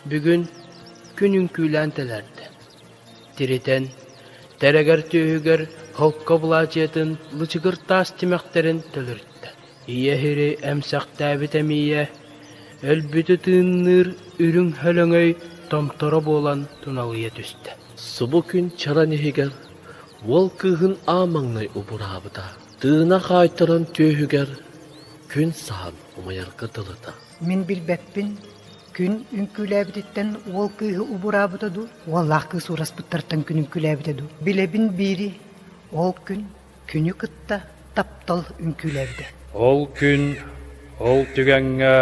Бүгүн күн үҥкүүлээн тэлээрдэ. Тиритэн, тэрэгэр түөһүгэр холко былаачыйатын лычыгыр таас тимэхтэрин төлөрүттэ. Ийэ сири эмсэхтээбит эмиийэ, өлбүтү тыынныыр үрүҥ хөлөҥөй томторо буолан туналыйа түстэ. Субу күн чаран иһигэр уол кыыһын аамаҥнай убураабыта. Тыына хаайтаран түөһүгэр күн саһан умайарга дылыта. Мин билбэппин, күн үҥкүүлээбититтэн уол кыыһы убураабыта дуу, уоллаах кыыс уураспыттартан күн үҥкүүлээбитэ дуу. Билэбин биири, ол күн күнү кытта таптал үҥкүүлээбитэ. Ол күн, ол түгэҥҥэ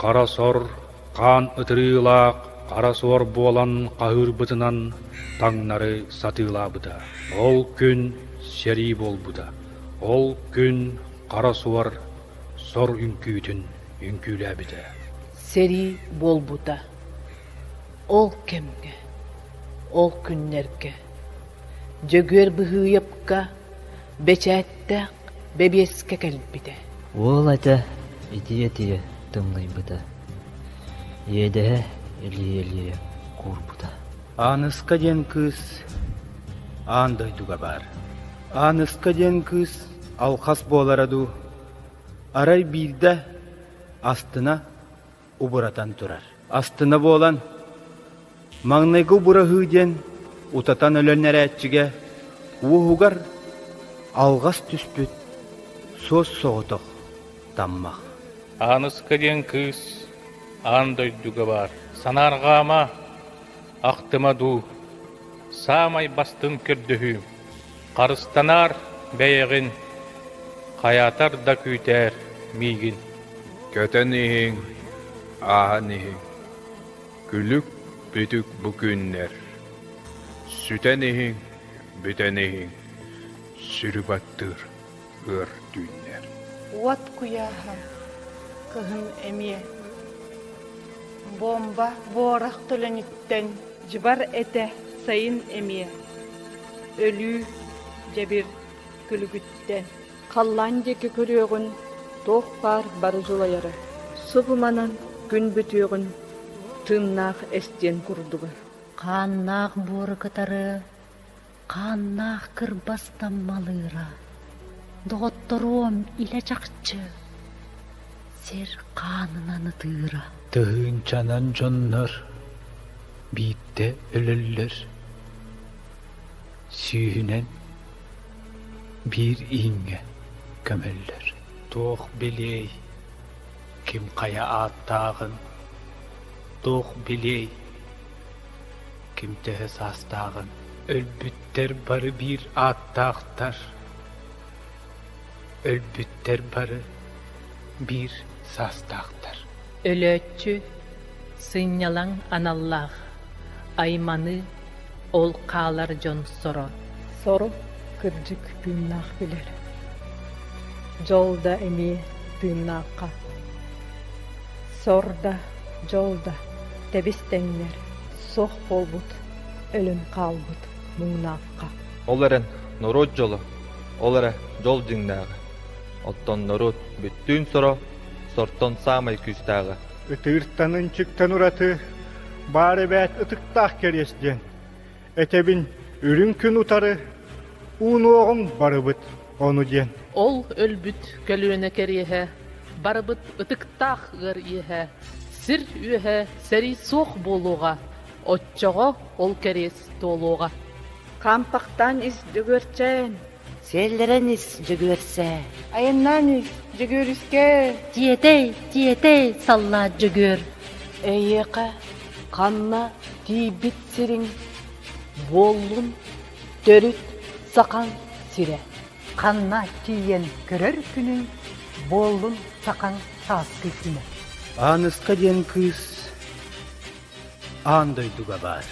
хара сор, хаан ытырыылаах хара суор буолан хаһыырбытынан таҥнары сатыылаабыта. Ол күн сэрии буолбута. Ол күн хара суор сор үҥкүүтүн үҥкүүлээбитэ. Сэрии буолбута. Ол кэмҥэ, ол күннэргэ Дьөгүөр Быһыыйапка бэчээттээх бэбиэскэ кэлбитэ. Уол этэ итийэ-итийэ тымныйбыта, иэдэһэ илийэ-илийэ куурбута. Ааныска диэн кыыс аан дойдуга баар. Ааныска диэн кыыс алхас буолара дуу, арай биирдэ астына убуратан турар. Астына буолан, маҥнайгы убураһыы диэн утатан өлөн эрээччигэ уоһугар алҕас түспүт суос-соҕотох таммах. Ааныска диэн кыыс аан дойдуга баар. Санаарҕаама, ахтыма дуу, саамай бастыҥ көрдөһүүм. Харыстанаар бэйэҕин, хайаатар да күүтээр миигин. Көтөн иһиҥ, ааһан иһиҥ, күлүк бүтүк бу күннэр. Сүтэн иһиҥ, бүтэн иһиҥ, сүрү баттыыр ыар түүннэр. Уот куйааһа, кыһын эмиэ. Бомба буорах төлөнүттэн дьыбар этэ сайын эмиэ. Өлүү, дьэбир күлүгүттэн. Халлаан диэки көрүөҕүн, туох баар бары дьулайара. Субу манан күн бүтүөҕүн, тыыннаах эстиэн курдуга. Хааннаах буору кытары хааннаах кырбас таммалыыра. Доҕотторуом илэ чахчы сир хаанынан ытыыра. Тыһыынчанан дьоннор биирдэ өлөллөр, сүүһүнэн биир ииҥҥэ көмөллөр. Туох билиэй, ким хайа ааттааҕын, туох билиэй, ким төһө саастааҕын. Өлбүттэр бары биир ааттаахтар, өлбүттэр бары биир саастаахтар. Өлөөччү сынньалаҥ аналлаах, айманыы ол хаалар дьон соро. Соро кырдьык тыыннаах билэр. Дьол да эмиэ тыыннаахха. Сор да, дьол да тэбис тэҥнэр, суох буолбут, өлөн хаалбыт муҥнаахха. Ол эрэн норуот дьоло, ол эрэ дьол дьиҥнээҕэ. Оттон норуот бүттүүн соро, сортон саамай күүстээҕэ. Ытыыртан ынчыктан ураты баар эбээт ытыктаах кэриэс диэн. Этэбин үрүҥ күн утары уунуоҕуҥ барыбыт ону диэн. Ол өлбүт көлүөнэ кэриэһэ, барыбыт ытыктаах ыар иэһэ, сир үөһэ сэрии суох буолуоҕа, оччоҕо ол кэриэс туолуоҕа. Хаампахтаан ис Дьөгүөрчээн. Сиэллэрэн ис Дьөгүөрсээ. Айаннаан ис Дьөгүөрүскэ. Тиэтэй, тиэтэй, саллаат Дьөгүөр. Эйиэхэ ханна тиийбит сириҥ буоллун төрүт сахаҥ сирэ. Ханна тиийэн көрөр күнүҥ буоллун сахаҥ сааскы күнэ. Ааныска диэн кыыс аан дойдуга баар.